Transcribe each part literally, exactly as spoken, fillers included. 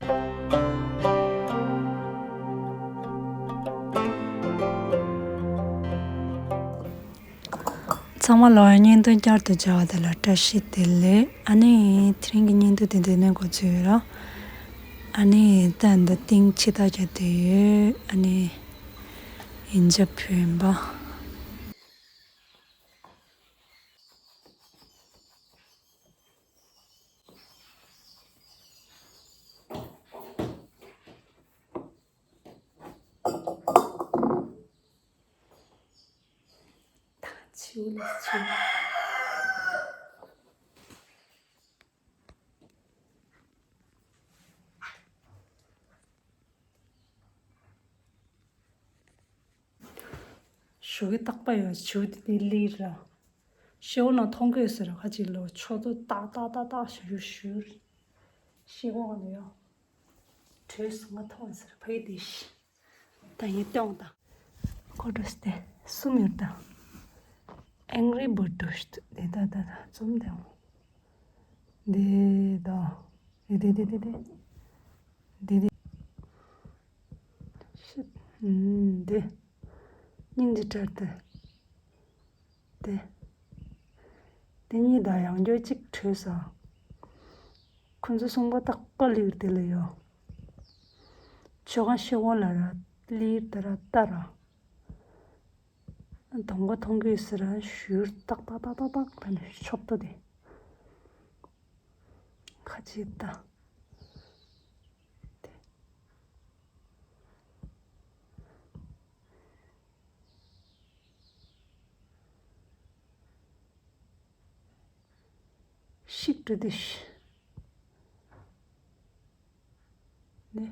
ཚང་མ་ལ་བརྙན་ཐུང་བསྐྱར་དུ་མཇལ་བ་དེ་ལ་བཀྲ་ཤིས་བདེ་ལེགས། ཨ་ནི་དེ་རིང་གི་བརྙན་ཐུང་དེ་འདི་ནས་འགོ་ཚུགས་ཡོད་ར། ཨ་ནི་ད་འདི་སྟེང་ཕྱི་ཐག་བརྒྱབ་བསྡད་ཡོད། ཨ་ནི་ཡིན་ཇ་ཕུལ་ཡིན་པ། ད་བྱིའུ་ལ་བྱིའུ། ཞོགས་ཀས་རྟག་པར་ཡོང་བྱིའུ་དེ་དེ་ལི་ར། ཤེལ་སྒོ་ནང་མཐོང་གི་ཡོད་ཟེར་ར། ཁ་ཅིག་ལོ་ཆོག་ཏུ་ཏག་ཏག་ཏག་ཏག་ཞུ་ཞུ། ཤེལ་སྒོ་ནང་ཡོད། བྲོས་སོང་ང་མཐོང་ཟེར་ཕ་གི་དེ་ཤི། ད་ཡིན་སྟོང་དང་། ཁོ་འགྲོ་སྟེ་གསུམ་ཡོད་དང་། Angry Bird འགྲོ་ཤི་དེ་ད་ད་ད་འཛོམས་དེ་འོང་། དེ་ད། དེ་དེ་དེ་དེ་དེ། དེ་དེ། ཤི། ཨུམ། དེ། སྙིང་རྗེ་དྲག་དེ། དེ། དེ་གཉིས་དང་ཡང་བསྐྱར་གཅིག་བྲོས་ས། ཁོ་ཚོ་གསུམ་པོ་རྟག་པར་ལི་ཡུལ་དེ་ལ་ཡོད། ཆོ་ག་ཤེལ་སྒོ་ལ་ར་ལི་ཡུལ་དེ་ར་ལྟ་ར། དང་པོ་མཐོང་གི་ཟེར་ར་ཞུར་ཏག་ཏག་ཏག་ཏག་ཏག་ད་ནི་ཆོབ་ཏོ་དེ། ཁ་ཅིག་ལྟ། དེ། ཤིག་ཏུ་དེ་ཤི། ནེ།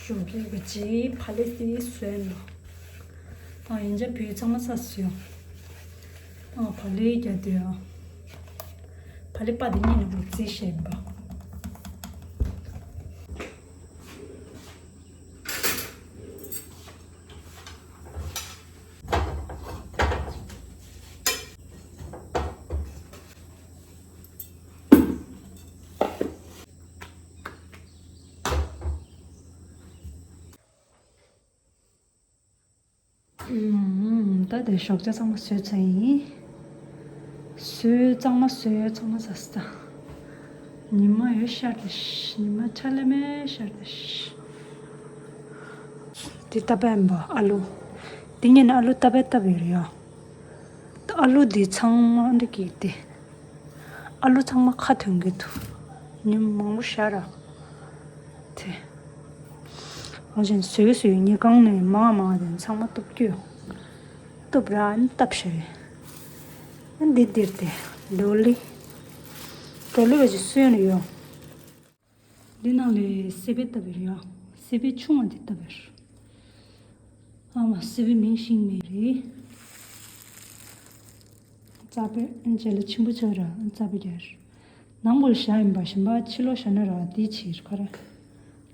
ཞོགས་ཀས་ག་ཅི་བག་ལེབ་དེ་བཟོས་ནོ། ཨ་ཡིན་ཅ་བུས་ཚང་མ་ས་སུ་ཡོང་། ཨ་བག་ལེབ་རྒྱག་དུས་ཨ། བག་ལེབ་པ་དེ་གཉིས་ནས་འགོ་རྩིས་བྱས་པ། ད་དེ་ཞོགས་ཇ་གཙང་མ་བཟོས་ཚར་ཡིན། བཟོས་གཙང་མ་བཟོས་གཙང་མ་ཟ་ས། ཉི་མ་ཡོད་ཤར་ཏེ་ཤི། ཉི་མ་ཆ་ལེ་མེ་ཤར་ཏེ་ཤི། དེ་ཏ་པ་ཡིན་པ་ཨ་ལུ། དེ་ཉིན་ཨ་ལུ་ཏ་པ་ཏ་པ་ཡོད་རེད་ཡ། ད་ཨ་ལུ་འདི་ཚང་མ་འདི་གི་དེ། ཨ་ལུ་ཚང་མ་ཁ་ཐོན་གི་འདུག་ཉིན་མང་པོ་ཤར་ར། དེ། ཨ་ཅན་བཟོས་བཟོས་ཉི་གང་ནས་མང་མང་དེ་ཚང་མ་གཏུབ་རྒྱུ། གཏུབ་ར་ཨ་ནི་བཏབ་ཤེས། ཨ་འདི་འདིར་དེ། ལོ་ལི། ལོ་ལི་བ་ཅི་སོན་ཡོད། འདི་ནང་ལས་སེ་པེ་བཏབ་པའི་རེད་ཡ། སེ་པེ་ཆུང་བ་འདི་བཏབ་པའི་རེད། ཨ་མ་སེ་པེ་མིང་ཤེས་མེད་རེད། རྩ་པེ་ཨན་ཅེ་ལ་ཆེན་པོ་ཆགས་ར་རྩ་པེ་རྒྱ་རེད། ནང་གོལ་བཞག་ཡིན་པ་ཞིམ་པ་ཕྱི་ལོགས་བཞག་ན་ར་དེ་ཕྱིར་ཁ་ར།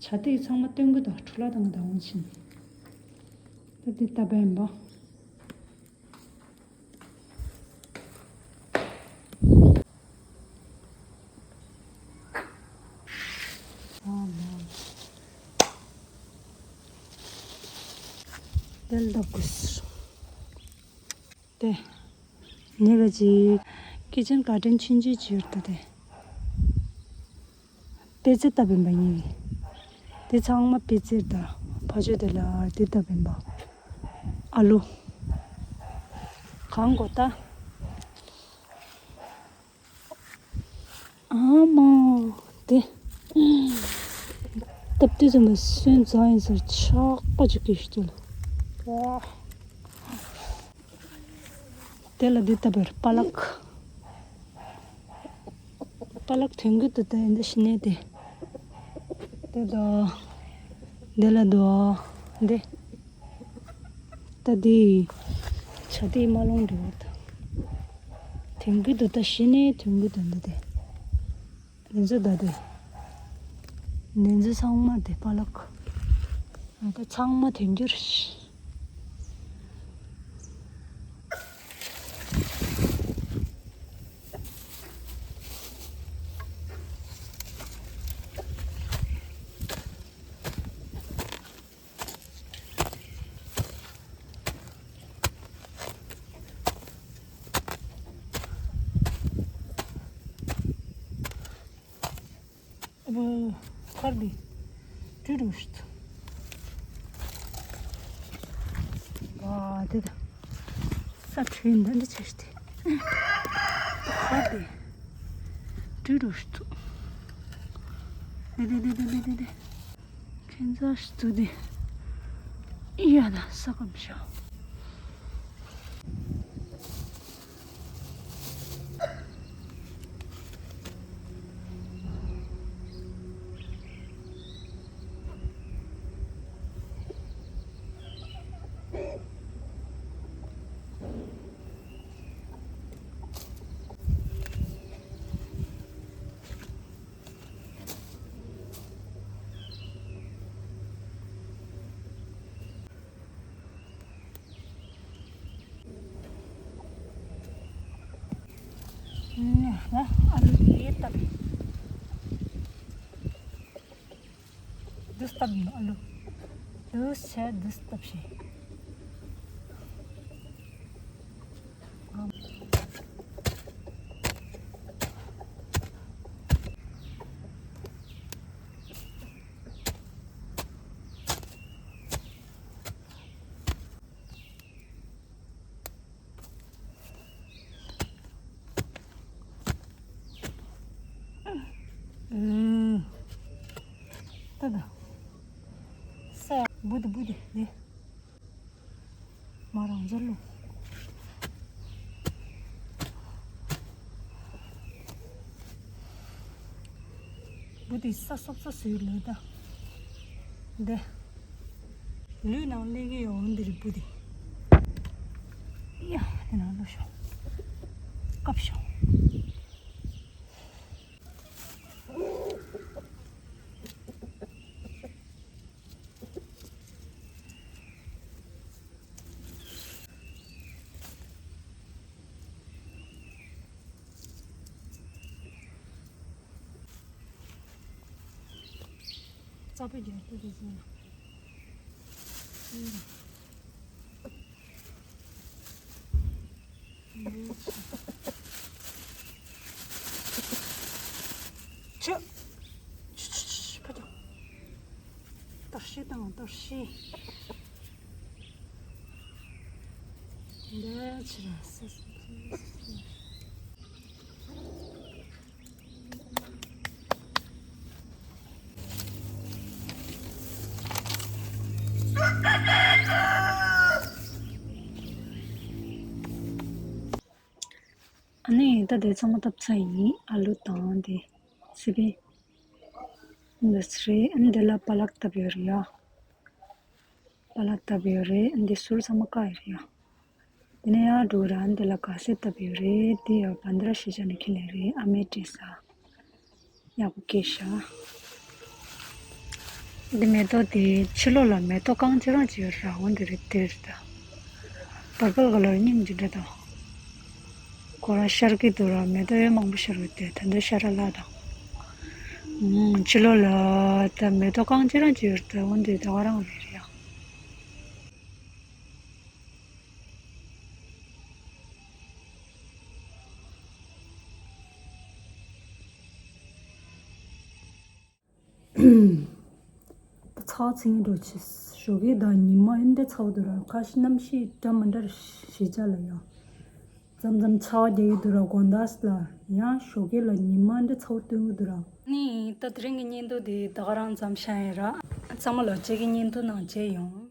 བྱ་དེ་ཚང་མ་སྟོན་གི་དང་འཕྲོ་བརླག་བཏང་གི་དང་འོང་ཕྱིན། ད་འདི་བཏབ་པ་ཡིན་པ། དེ་ལ་དགོས། དེ། ཉེ་ག་ཅིག་ཀི་ཆན་གར་ཌེན་ཆུང་ཆུང་ཅིག་ཡོད་ད་དེ། པད་ཚལ་བཏབ་ཡིན་པ་ཡིན། དེ་ཚང་མ་པད་ཚལ་དང་ཕ་ཆོས་དེ་ལ་དེ་བཏབ་ཡིན་པ། ཨ་ལུ། གང་དགོས་ད། ཨ་མ། དེ། སྟབས་བདེ་ཙམ་པ་སོན་རྩ་ཡིན་ཟེར་ཆག་པ་ཅིག་སྐྱེས་ཤི་ལ། དེ་ལ་འདི་ལྟ་བུར་པ་ལག་པ་ལག་དོན་གྱི་དུ་ད་འདི་ཤི་ནས་དེ། དེ་ལ་འདི་ལ་འདུག་འདི། ད་འདི། བྱ་དེ་མ་ལོང་འདུག་དོན་གྱི་དུ་ད་ཤི་ནས་དོན་གྱི་དུ་འདི་དེ། ནན་ཚོ་ད་དེ། ནན་ཚོ་ཚང་མ་དེ་པ་ལག་ད་ཚང་མ་དོན་གྱི་རེད། ཨ་ཁར་དེ། ཀྲུ་རུ་ཤུ། ཨ་དེ་ད། ས་ཁྲོན་འདི་འདྲ་བྱས་ཏེ། ཁར་དེ། ཀྲུ་རུ་ཤུ། དེ་དེ་དེ་དེ་དེ་དེ། ཁྱེད་ཚོ་ཞིག་ཏུ་དེ། ཡ་ན་ས་ཀམ་ཤོ། ཨ་ལུ་དེ་བཏབ། འདི་བཏབ་ཡིན་ཨ་ལུ། འདི་བྱས་འདི་བཏབ་བྱས། ཨུམ། ད་ད། ས་བུ་དི་བུ་དི་ནི། མ་རང་འཛོལ་ལོ། བུ་དི་ས་སོབ་སོ་ཟོས་ལོས་ད། འདི། ལུས་ནང་སླེབས་ཀྱི་ཡོང་འདི་རེད་བུ་དི། ཡ་དེ་ནང་ལོ་ཤོག་བཀབ་ཤོག་རྩ་བའི་རྒྱལ་པོ་དེ་ཚོ་ལ། ཆུ། ཆུ་ཆུ་ཆུ་ཆུ་ཕ་ཅོ། གཏོར་བཤིག་དང་གཏོར་བཤིག་འདི་ཕྱི་ལ་སི་སི་སི་སི། ཨ་ནི་ད་དེ་ཚང་མ་བཏབ་ཚར་ཡིན། ཨ་ལུ་དང་དེ་སི་པན་འདི་ཚོ་རེད། ཨ་ནི་དེ་ལ་པ་ལག་བཏབ་ཡོད་རེད་ཡ། པ་ལག་བཏབ་ཡོད་རེད། ཨ་ནི་དེ་ཟུར་ཚང་མ་བཀག་ཡོད་རེད་ཡ། དེ་ནས་ཡར་འགྲོ་ར་འདི་ལ་ག་ཟེ་བཏབ་ཡོད་རེད། དེ་ཡང་བྷན་དྲ་ཤི་ཅ་ནས་ཁྱེར་ནས་རེད། ཨ་མའི་སྤྲད་ས། ཡག་པོ་སྐྱེས་ཤག་འདི་མེ་ཏོག་དེ་ཕྱི་ལོགས་ལ་མེ་ཏོག་རྐང་ཅི་རང་ཅི་ཡོད་ར་འོ་འདི་རེད་དེ་རེད་ད། པར་པལ་ཀ་ལར་སྙིང་རྗེ་འདྲ་དང་། ཁོ་རང་ཤར་གི་འདུག་ར། མེ་ཏོག་ཡོད་མང་པོ་ཤར་ཡོད་དེ་ད་འདི་ཤར་ར་ལ་དང་། ཕྱི་ལོགས་ལ་ད་མེ་ཏོག་རྐང་ཅི་རང་ཅི་ཡོད་ར་ད་འོ་འདི་ད་ག་རང་རེད་རེད་ཡ། ད་ཚ་བ་ཚིག་ངན་འགྲོ་ཆེ། ཞོགས་ཀས་དང་ཉི་མ་ཨེ་འདྲ་ཚ་བོ་འདུག་ར། ཁ་ཤས་གནམ་གཤིས་འདྲ་མི་འདྲ་རེད་ཤི་ཆ་ལ་ཡ། མཚམས་མཚམས་ཆར་པ་རྒྱག་གི་འདུག་ར། དགོང་དག་ལ་ཡང་ཞོགས་ཀས་ལ་ཉི་མ་འདྲ་ཚ་བོ་སྟོན་གི་འདུག་ར། ནི་ད་དེ་རིང་གི་བརྙན་ཐུང་དེ་ད་ག་རང་ཙམ་བཤད་ཡིན་ར། ཚང་མ་ལ་ཁྱེད་ཀྱི་བརྙན་ཐུང་ནང་མཇལ་ཡོང་།